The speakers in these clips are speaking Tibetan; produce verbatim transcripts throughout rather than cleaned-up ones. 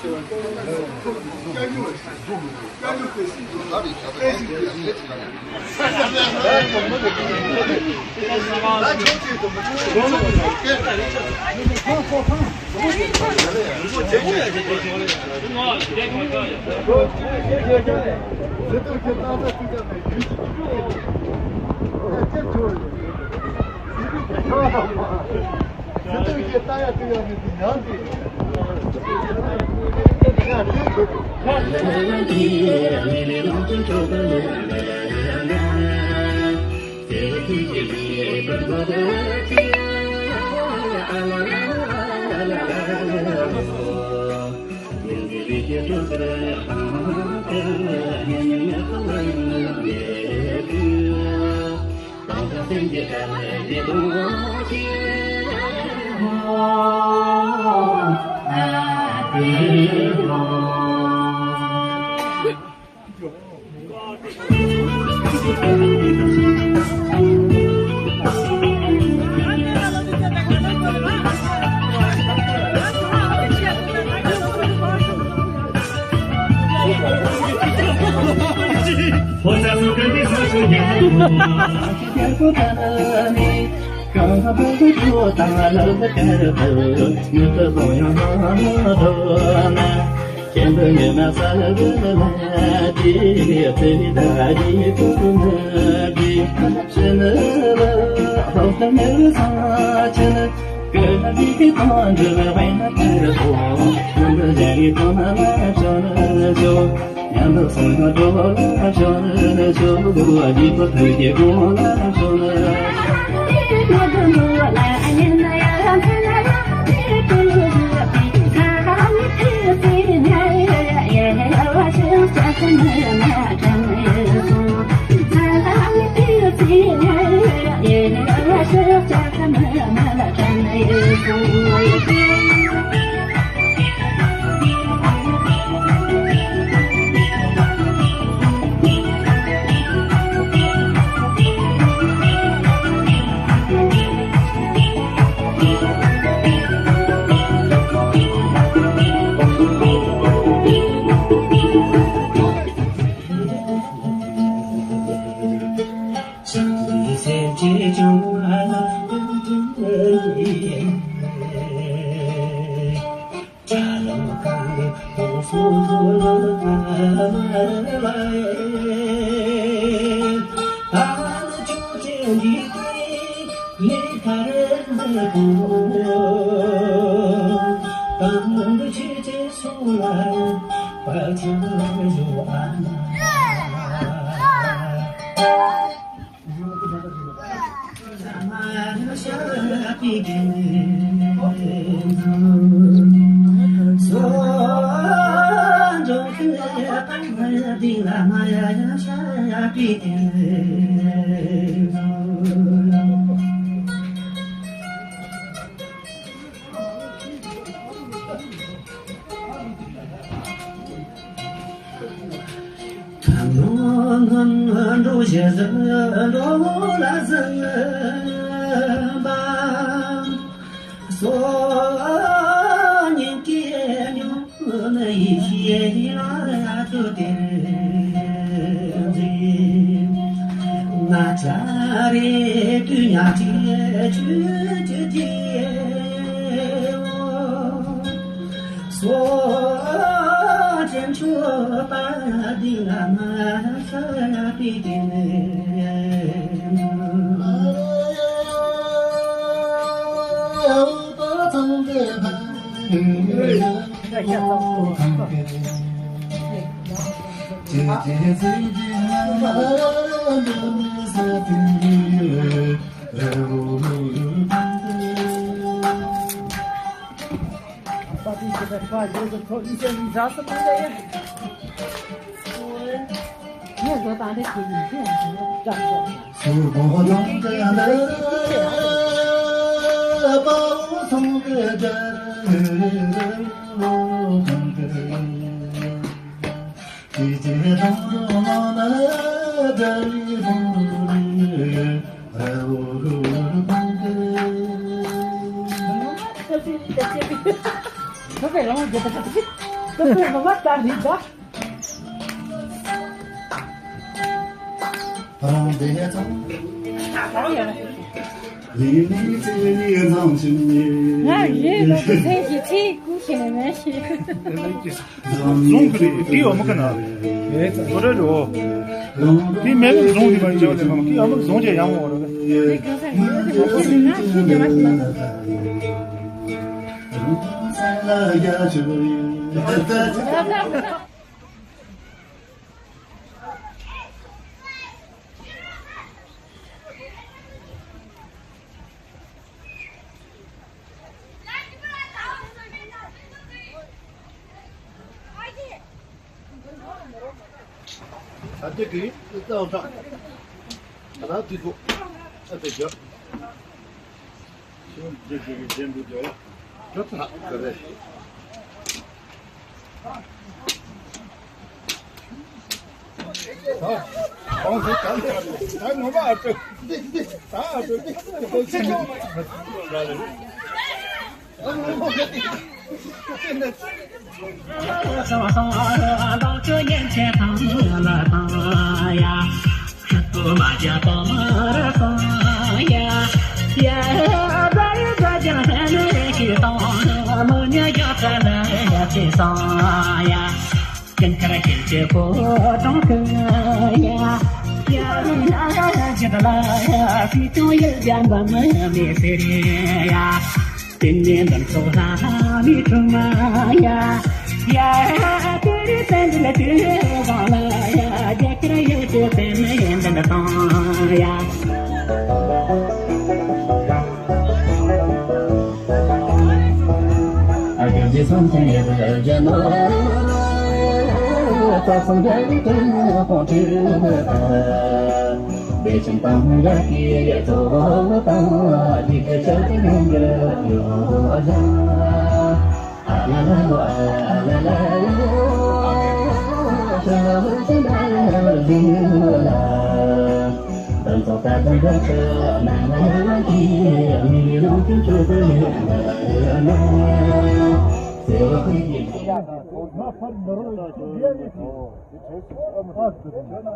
ཁྱོད་ཚོས་ལོངས་སྤྱོད་པ། ཁོ་ཚོའི་ལོ་མ་ལྟར་རེད་ད། རང་དེ་ནས་ཚང་། ང་རེད་ལོ་དེ་ཚན་གྱི་ཚེ་སྐུ་ཞེས་ནས་མེད་ཞེས། རྫོང་གི་རེད། དེ་ཡོད་མ་ག་ན། ཨེ་ཙི་ཨོ་རེད་རོ། དེ་མེད་ན་རྫོང་དེ་མ་ཡིན་ཅེས་པ་དེ་མ་གི་ཡོད་མ་རྫོང་ཅེས་ཡང་འོ་རོ། དེ་གང་ས་ཡོད་དེ་མ་ཤེས་ན་ཤི་དེ་མ་ཤི་མ་ས། ཨ་ཅེ་གི་རྩ་བ་ད་ད་དུས་ཚོད་ཨ་ཅེ་རྒྱབ། ཤེས་ཡོན་ཅན་ཞིག་གི་རྗེས་འགྲོ་རྒྱག་ཡ། ཅོ་ཚ་ག་རེ། ད་ངོ་མ་ཨ་ཅེ་འདི་འདི་ད་ཨ་ཅེ་འདི་ཁོ་ཚེ་ཆུང་།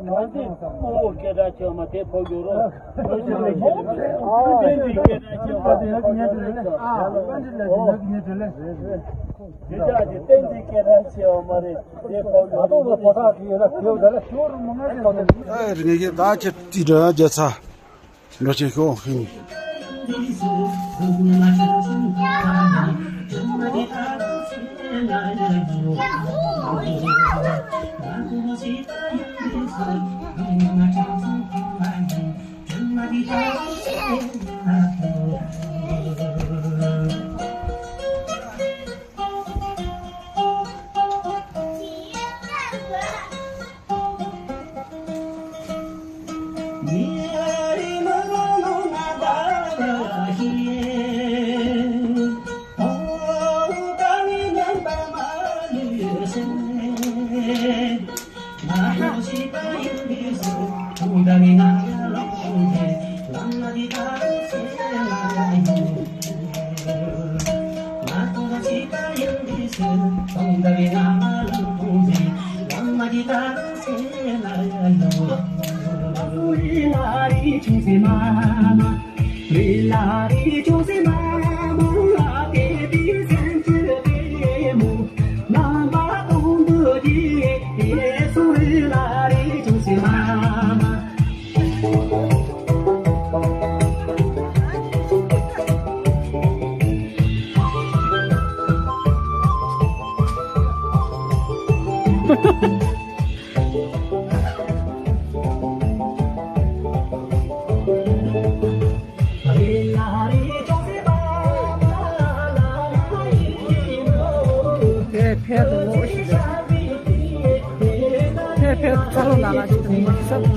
ང་ཚོས་ཨོ་སྐད་གྲགས་ཆེ་བ་མ་དེ་ཕོག་རྒྱུ་རོ། བསྟན་འཛིན་སྐད་གྲགས་ཆེ་བ་དེ་ཕོག་རྒྱུ་རོ། དེ་ཅག་གི་བསྟན་འཛིན་སྐད་གྲགས་ཆེ་བ་མ་རེད་དེ་ཕོག་རྒྱུ་རོ། ཨ་རི་ངེད་ཀྱི་ད་ཁྱེད་ཏི་འདྲ་རྒྱ་ཚ། འགྲོ་ཆེན་ཤོག་ཧིན། དེ་ཕལ་དུ་ངོ་ཤེས་པ། ཕལ་ཕལ་དུ་རྩ་ལོ་ལ་ལ་ཅིག་དུ་ངོ་ཤེས་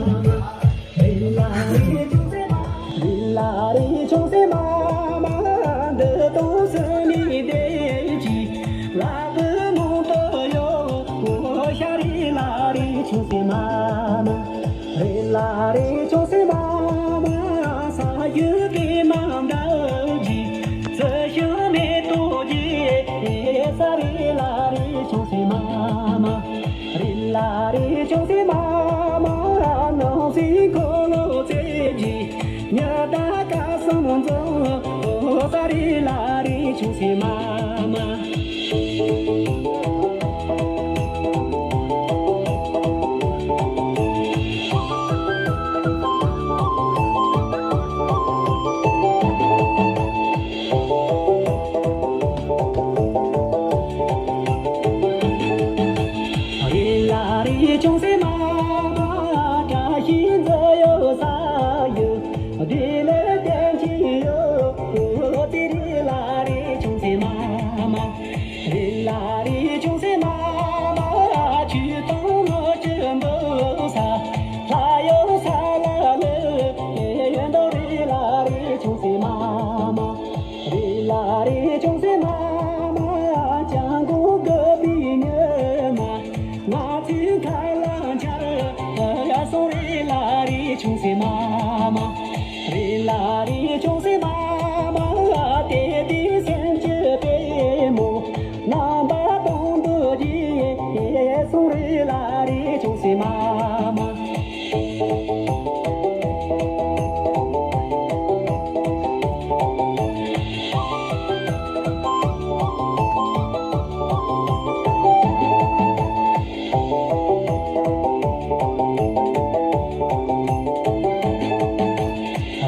ས། ཟ་རེ་ལ་རེ་ཆུང་སེ་མ་མ། རེ་ལ་རེ་ཆུང་སེ་མ་མ། བཀྲ་ཤིས་འཛིན་ཡོད་ས་ཡོད། བདེ་ལེགས་བསྟན་གྱི་ཡོད། དེ་རེ་ལ་རེ་ཆུང་སེ་མ་མ། རེ་ལ་རེ་ཆུང་སེ་མ་མ། ཆོས་དང་ནོར་གྱི་འབུལ་ས། ལྷ་ཡོད་ས་ལ་ལུས་འདུག་རེ་ལ་རེ་ཆུང་སེ་མ་མ། རེ་ལ་རེ་ཆུང་སེ་མ་མ། སྐྱབས་མགོན་དགའ་བའི་ཉི་མ། ང་ཚོའི་ཁ་ལ་འཆར་སོང་། རེ་ལ་རེ་ཆུང་སེ་མ་མ། རེ་ལ་རེ་ཆུང་སེ་མ་མ། དེ་དུས་སེམས་ཀྱི་པད་མོ་རྣམ་པ་སྟོང་དུ་རྒྱས་སོང་། རེ་ལ་རེ་ཆུང་སེ་མ་མ།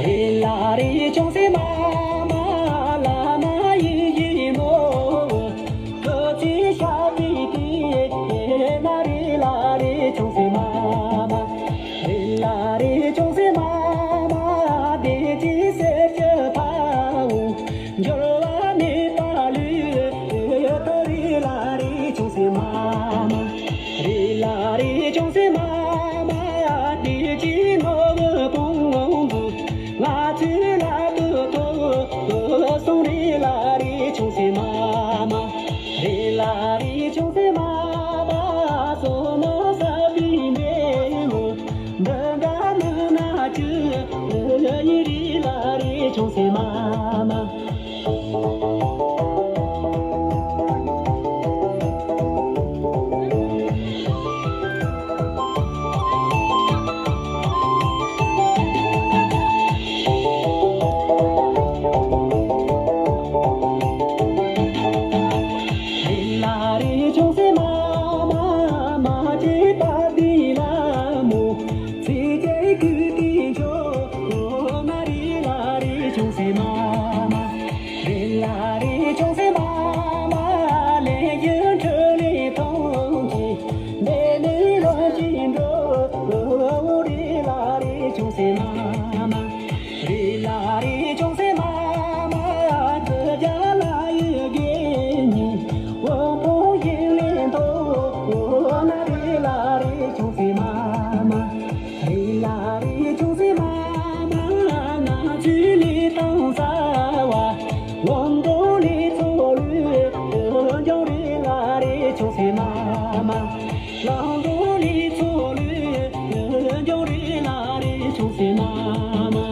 རེ་ལ་རེ་ཆུང་སེ་མ་མ། བླ་མ་ཡིད་བཞིན་ནོར་བུ། ཁོ་ཚོའི་ཞབས་ཀྱི་དེ་ན། རེ་ལ་རེ་ཆུང་སེ་མ་མ། རེ་ལ་རེ་ཆུང་སེ་མ་མ། བདེ་སྐྱིད་གསེར་གྱི་ཕ་བོང་། འགྱུར་བ་མེད་པ་ལུས་ཐོག་རེ་ལ་རེ་ཆུང་སེ་མ་མ། རེ་ལ་རེ་ཆུང་སེ་མ་མ། བདེ་སྐྱིད་ནོར་བུ་བོང་བུ། ང་ཚོའི་ལག་ཏུ་ཐོབ་སོང་། རེ་ལ་རེ་ཆུང་སེ་མ་མ། རེ་ལ་རེ་ཆུང་སེ་མ་མ། བསོད་ནམས་བསགས་པའི་འབྲས་བུ་འདི་འདྲ་མིན་ན་ཅི་ཡིན། རེ་ལ་རེ་ཆུང་སེ་མ་མ། རེ་ལ་རེ་ཆུང་སེ་མ་མ། མ་སྐྱེས་པ་འདི་ལ་མོ། ཚེ་གཅིག་གི་དེ་འཇོག་ན། རེ་ལ་རེ་ཆུང་སེ་མ་མ། རེ་ལ་རེ་ཆུང་སེ་མ་མ། ལས་ཀྱི་འཕྲིན་ལས་ཐོག་གི་འདི་ནི་ལོ་གཅིག་འགྲོ། རེ་ལ་རེ་ཆུང་སེ་མ་མ། རེ་ལ་རེ་ཆུང་སེ་མ་མ། དུ་རྒྱ་ལ་ཡི་དགེ་ཉིན་དབང་པོ་ཡིན་ལེན་ཐོག་ན། རེ་ལ་རེ་ཆུང་སེ་མ་མ། རེ་ལ་རེ་ཆུང་སེ་མ་མ། ང་ཚོའི་ལས་དང་བྱ་བ་ལམ་འགྲོ་ལས་ཚོགས་ལུས་འགྱོ། རེ་ལ་རེ་ཆུང་སེ་མ་མ། ལམ་འགྲོ་ལས་ཚོགས་ལུས་འགྱོ། རེ་ལ་རེ་ཆུང་སེ་མ་མ།